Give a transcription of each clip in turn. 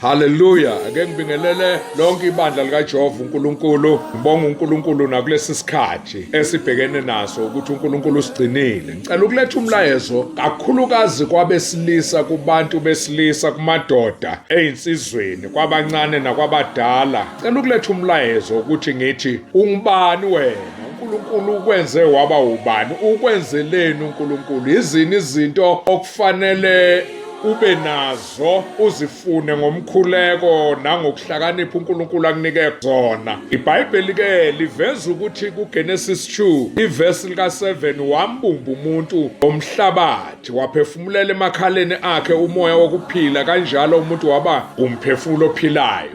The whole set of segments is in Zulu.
Haleluya, ake ngibingelele lonke ibandla likaJehova uNkulunkulu. Ngibonga uNkulunkulu nakulesi sikhathi esibhekene naso ukuthi uNkulunkulu usigcinile. Ngicela ukuletha umlayezo kakhulukazi kwabesilisa, kubantu besilisa, kumadoda, ezinsizweni, kwabancane nakwabadala. Ngicela ukuletha umlayezo ukuthi ngithi ungubani wena? uNkulunkulu ukwenze waba ubani? Ukwenzeleni uNkulunkulu? Yizini izinto okufanele ube nazo uzifune ngomkhuleko nangokuhlakanipha uNkulunkulu akunike zona. IBhayibheli ke liveza ukuthi kuGenesis 2 ivesi lika-7 wambumba umuntu ngomhlabathi waphefumulela emakhaleni akhe umoya wokuphila, kanjalo umuntu waba umphefumulo ophilayo.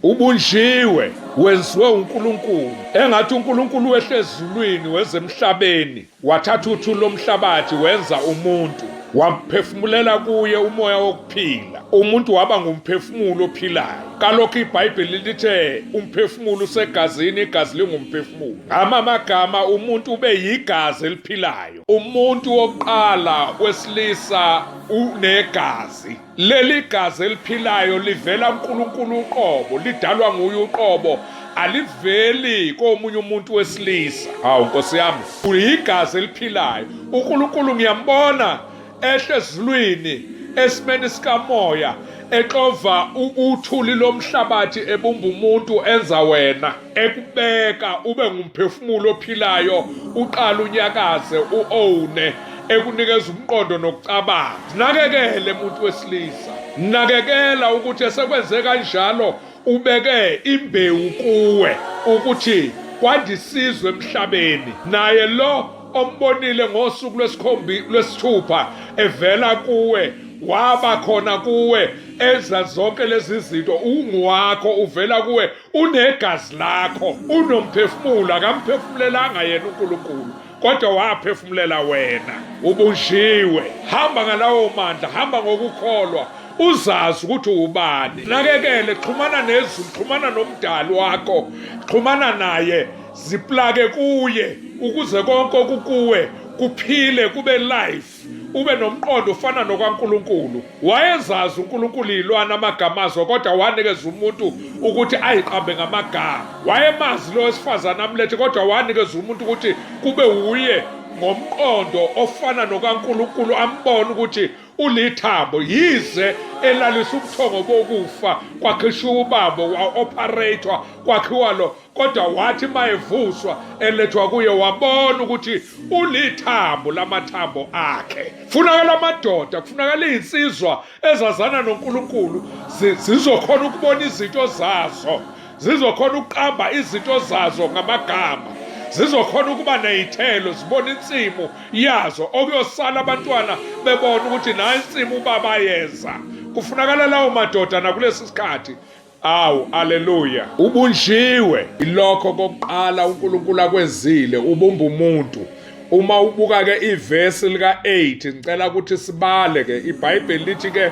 Ubunjiwe wenziwe uNkulunkulu, engathi uNkulunkulu wehle ezulwini wezemhlabeni Wathatha uthuli lomhlabathi wenza umuntu, waphefumulela kuye umoya wokuphila. Umuntu waba ngumphefumulo ophilayo. Kalokhu iBhayibheli lithe umphefumulo usegazini, igazi lingumphefumulo. Ngama amagama umuntu ube yigazi eliphilayo. Umuntu wokuqala wesilisa unegazi. Leli gazi eliphilayo livela kuNkulunkulu uqobo, lidalwa nguye uqobo, aliveli komunye umuntu wesilisa. Hawu Nkosi yami, uyigazi eliphilayo. uNkulunkulu ngiyambona ehle ezulwini esimeni sikamoya exova uthuli lomhlabathi ebumba umuntu enza wena ekubeka ube ngumphefumulo ophilayo uqala unyakaze u-owne ekunikeza umqondo nokucabanga. Zinakekele muntu wesilisa, nakekela ukuthi esekwenze kanjalo ubeke imbewu kuwe ukuthi kwandisizwe emhlabeni. Naye lo ombonile ngosuku lwesikhombi lwesithupha evela kuwe waba khona kuwe enza zonke lezi zinto, unguwakho, uvela kuwe, unegazi lakho, unomphefumulo. Akamphefumulelanga yena uNkulunkulu, kodwa waphefumulela wena. Ubunjiwe, hamba ngalawo mandla, hamba ngokukholwa, uzazi ukuthi ubani. Nakekele, xhumana nezulu, xhumana nomdali wakho, xhumana naye, ziplake kuye ukuze konke okukuwe kuphile, kube life, ube nomqondo ufana nokaNkulunkulu. Wayezazi uNkulunkulu iy'lwane amagama azo, kodwa wanikeza umuntu ukuthi ayiqambe ngamagama. Wayemazi lo wesifazane amlethe, kodwa wanikeza umuntu ukuthi kube wuye ngomqondo ofana nokaNkulunkulu, ambone ukuthi ulithambo, yize elalisa ubuthongo bokufa, kwakhishwa ubambo, wa-operathwa, kwakhiwa lo, kodwa wathi mayevuswa elethwa kuye wabona ukuthi ulithambo lamathambo akhe. Kufunakala amadoda, kufunakala izinsizwa ezazana noNkulunkulu, zizokhona ukubona izinto zazo, zizokhona ukuqamba izinto zazo ngamagama, zizokhona ukuba ney'thelo, zibone insimu yazo, okuyosala abantwana bebona ukuthi nayo insimu ubaba yenza. Kufunakala lawo madoda nakulesi sikhathi. Awu, aleluya. Ubunjiwe. Ilokho kokuqala uNkulunkulu akwenzile, ubumba umuntu. Uma ubuka ke ivesi lika-8, ngicela ukuthi sibale ke. IBhayibheli lithi ke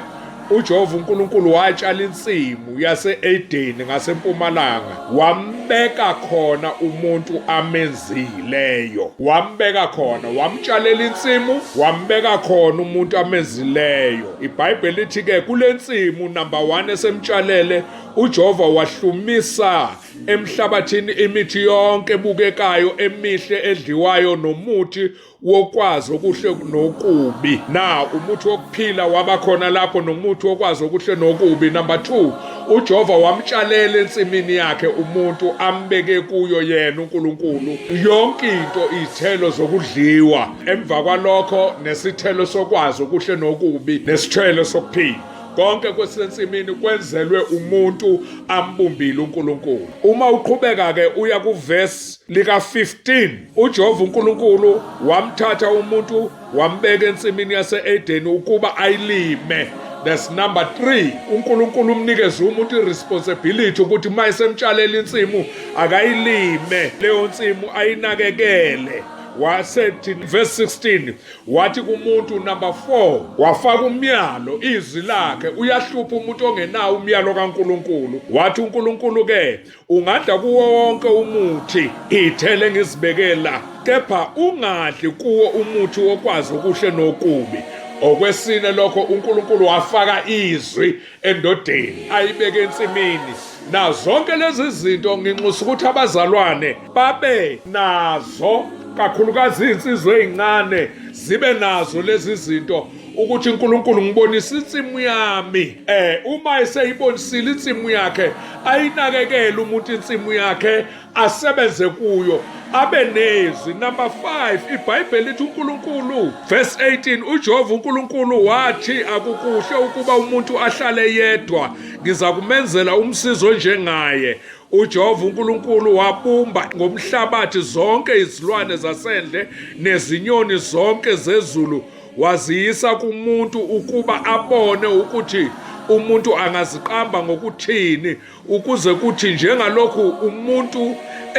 uJehova uNkulunkulu watshala insimu yase-Edeni ngasempumalanga, wambeka khona umuntu amenzileyo. Wambeka khona, wamtshalela insimu, wambeka khona umuntu amenzileyo. IBhayibheli lithi ke kule nsimu number 1 esemtshalele uJehova wahlumisa emhlabathini imithi yonke ebukekayo emihle edliwayo nomuthi wokwazi okuhle nokubi. Na umuthi wokuphila waba khona lapho nomuthi wokwazi okuhle nokubi. Number 2, uJehova wamtshalela ensimini yakhe umuntu ambeke kuyo yena uNkulunkulu yonke into, izithelo zokudliwa. Emva kwalokho nesithelo sokwazi okuhle nokubi nesithelo sokuphila. Konke kwesensimini kwenzelwe umuntu ambumbile uNkulunkulu. Uma uqhubeka ke uya kuverse lika 15, uJehova uNkulunkulu wamthatha umuntu wambeka ensimini yase-Edeni ukuba ayilime. That's number 3. uNkulunkulu umnikeze umuntu iresponsibility ukuthi uma esemtshalela insimu akayilime leyo nsimu, ayinakekele. Wasethi verse 16 wathi kumuntu number 4 wafaka umyalo, izwi lakhe. Uyahlupha umuntu ongenawo umyalo kaNkulunkulu. Wathi uNkulunkulu ke, ungadla kuwo wonke umuthi ithele ngizibekela, kepha ungadli kuwo umuthi wokwazi okuhle nokubi. Okwesine lokho, uNkulunkulu wafaka izwi endodeni ayibeke ensimini. Na zonke lezi zinto nginxusa ukuthi abazalwane babe nazo, kakhulukazi izinsizwa ezincane zibe nazo lezi zinto, ukuthi uNkulunkulu ngibonisa insimu yami. Uma eseyibonisile insimu yakhe, ayinakekele umuntu insimu yakhe, asebenze kuyo, abe nezwi. Number 5, iBhayibheli lithi uNkulunkulu, verse 18, uJehova uNkulunkulu wathi akukuhle ukuba umuntu ahlale yedwa, ngiza kumenzela umsizo njengaye. UJehova uNkulunkulu wabumba ngomhlabathi zonke izilwane zasendle nezinyoni zonke zezulu, waziyisa kumuntu ukuba abone ukuthi umuntu angaziqamba ngokuthini, ukuze kuthi njengalokhu umuntu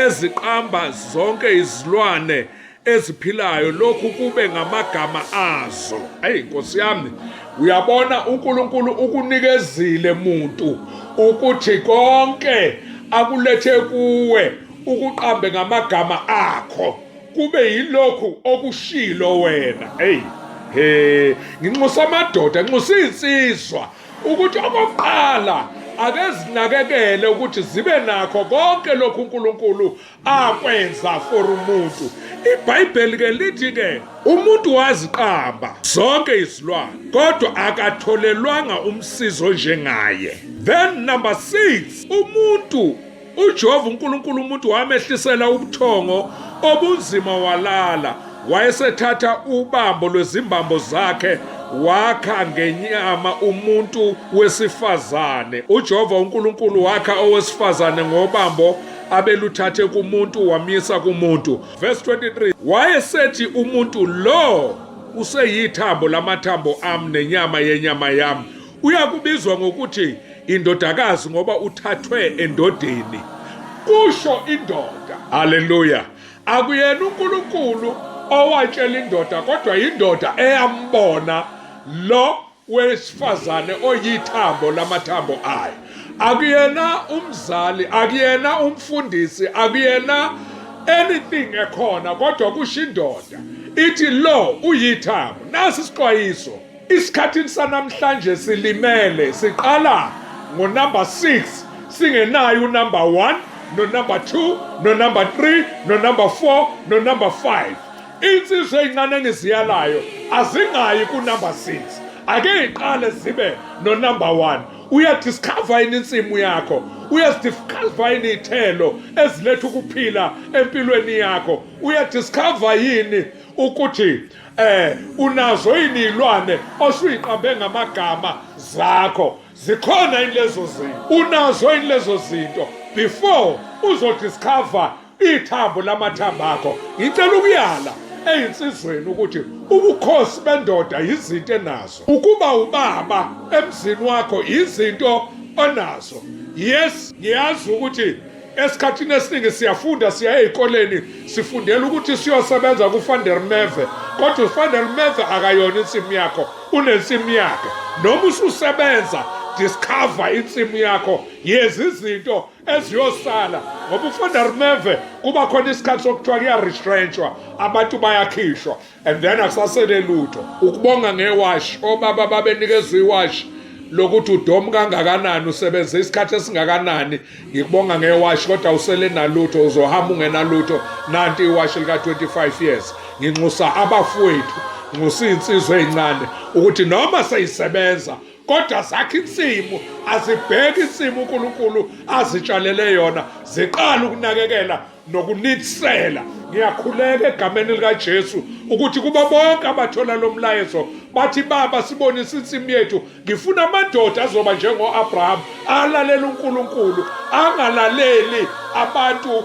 eziqamba zonke izilwane eziphilayo, lokhu kube ngamagama azo. Ayi Nkosi yami, uyabona uNkulunkulu ukunikezile muntu ukuthi konke akulethe kuwe ukuqambe ngamagama akho, kube yilokhu okushilo wena. Hey he, nginxusa amadoda, nginxusa izinsizwa ukuthi okokuqala akezinakekele ukuthi zibe nakho konke lokhu uNkulunkulu akwenza for umuntu. IBhayibheli ke lithi ke umuntu waziqamba zonke izilwane, kodwa akatholelwanga umsizo njengaye. Then number 6, umuntu uJehova uNkulunkulu umuntu wamehlisela ubuthongo obunzima walala, wayesethatha ubambo lwezimbambo zakhe wakha ngenyama umuntu wesifazane. UJehova uNkulunkulu wakha owesifazane ngobambo abeluthathe kumuntu, wamisa kumuntu. Verse 23, wayesethi umuntu lo useyithambo lamathambo ami nenyama yenyama yami, uyakubizwa ngokuthi indodakazi ngoba uthathwe endodeni, kusho indoda. Haleluya! Akuyena uNkulunkulu owatshela indoda, kodwa indoda eyambona lo wesifazane oyithambo lamathambo ayo. Akuyena umzali, akuyena umfundisi, akuyena anything ekhona, kodwa kusho indoda ithi lo uyithambo. Nasi isixwayiso. Isikhathini sanamhlanje silimele, siqala ngonumber 6 singenayo unumber 1 nonumber 2 nonumber 3 nonumber 4 nonumber 5. Insizwa ezincane engiziyalayo azingayi kunumber 6, ake iqale zibe nonumber 1. Uyadiscover yini insimu yakho? Uyazidiscover yini iy'thelo eziletha ukuphila empilweni yakho? Uyadiscover yini ukuthi unazo yini iy'lwane osuyiqambe ngamagama zakho? Zikhona yini lezo zinto? Unazo yini lezo zinto before uzodiscover ithambo lamathambo akho? Ngicela ukuyala eyinsizweni ukuthi ubukhosi bendoda yizinto enazo, ukuba ubaba emzini wakho yizinto onazo. Yes, ngiyazi ukuthi esikhathini esiningi siyafunda, siya ey'koleni sifundela ukuthi siyosebenza ku-Van der Merwe, kodwa u-Van der Merwe akayona insimu yakho, unensimu yakhe. Noma ususebenza, discover insimu yakho, yezi izinto eziyosala, ngoba u-Van der Merwe kuba khona isikhathi sokuthiwa kuyaretrenchwa, abantu bayakhishwa, and then akusasele lutho. Ukubonga ngewashi, obaba babenikezwa iwashi lokuthi udomu kangakanani, usebenze isikhathi esingakanani. Ngikubonga ngewashi, kodwa usele nalutho, uzohamba ungenalutho. Nanti iwashi lika-25 years. Nginxusa abafowethu, nxusa iy'nsizwa ey'ncane ukuthi noma seyisebenza kodwa zakhe insimu, azibheke insimu uNkulunkulu azitshalele yona, ziqala ukunakekela nokunisela. Ngiyakhuleka egameni likaJesu ukuthi kuba bonke abathola lo mlayezo bathi, Baba, sibonise insimu yethu. Ngifuna amadoda azoba njengo-Abraham, alalela uNkulunkulu, angalaleli abantu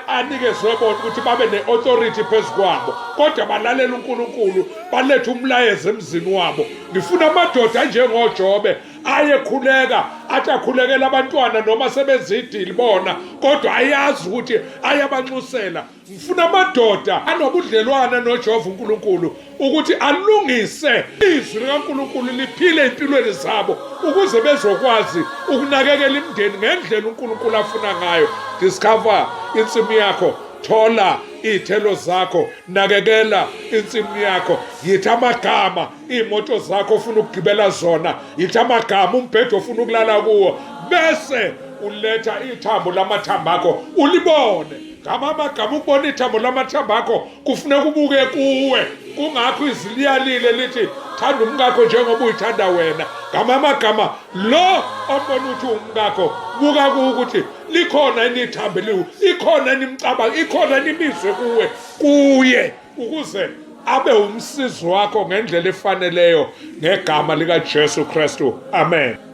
anikezwe bona ukuthi babe ne-authority phezu kwabo, kodwa balalela uNkulunkulu, balethe umlayezo emzini wabo. Ngifuna amadoda anjengoJobe, ayekhuleka, athi akhulekela abantwana noma sebenza idili bona, kodwa ayazi ukuthi ayabanxusela. Ngifuna amadoda anobudlelwana noJehova uNkulunkulu ukuthi alungise izwi likaNkulunkulu liphile empilweni zabo, ukuze bezokwazi ukunakekela imindeni ngendlela uNkulunkulu afuna ngayo. Discover insimu yakho. Thola iy'thelo zakho, nakekela insimu yakho, yithi amagama iy'moto zakho ofuna ukugibela zona, yithi amagama umbhede ofuna ukulala kuwo, bese uletha ithambo lamathambo akho ulibone. Ngama amagama ukubona ithambo lamathambo akho kufuneka ubuke kuwe. Kungakho iziliyalile lithi thanda umkakho njengoba uyithanda wena. Ngama amagama lo ombona ukuthi umkakho buka kuwe ukuthi likhona yini ithambo eliwu, ikhona yini imicabango, ikhona yini imizwe kuwe kuye, ukuze abe umsizi wakho ngendlela efaneleyo ngegama likaJesu Kristu. Amen.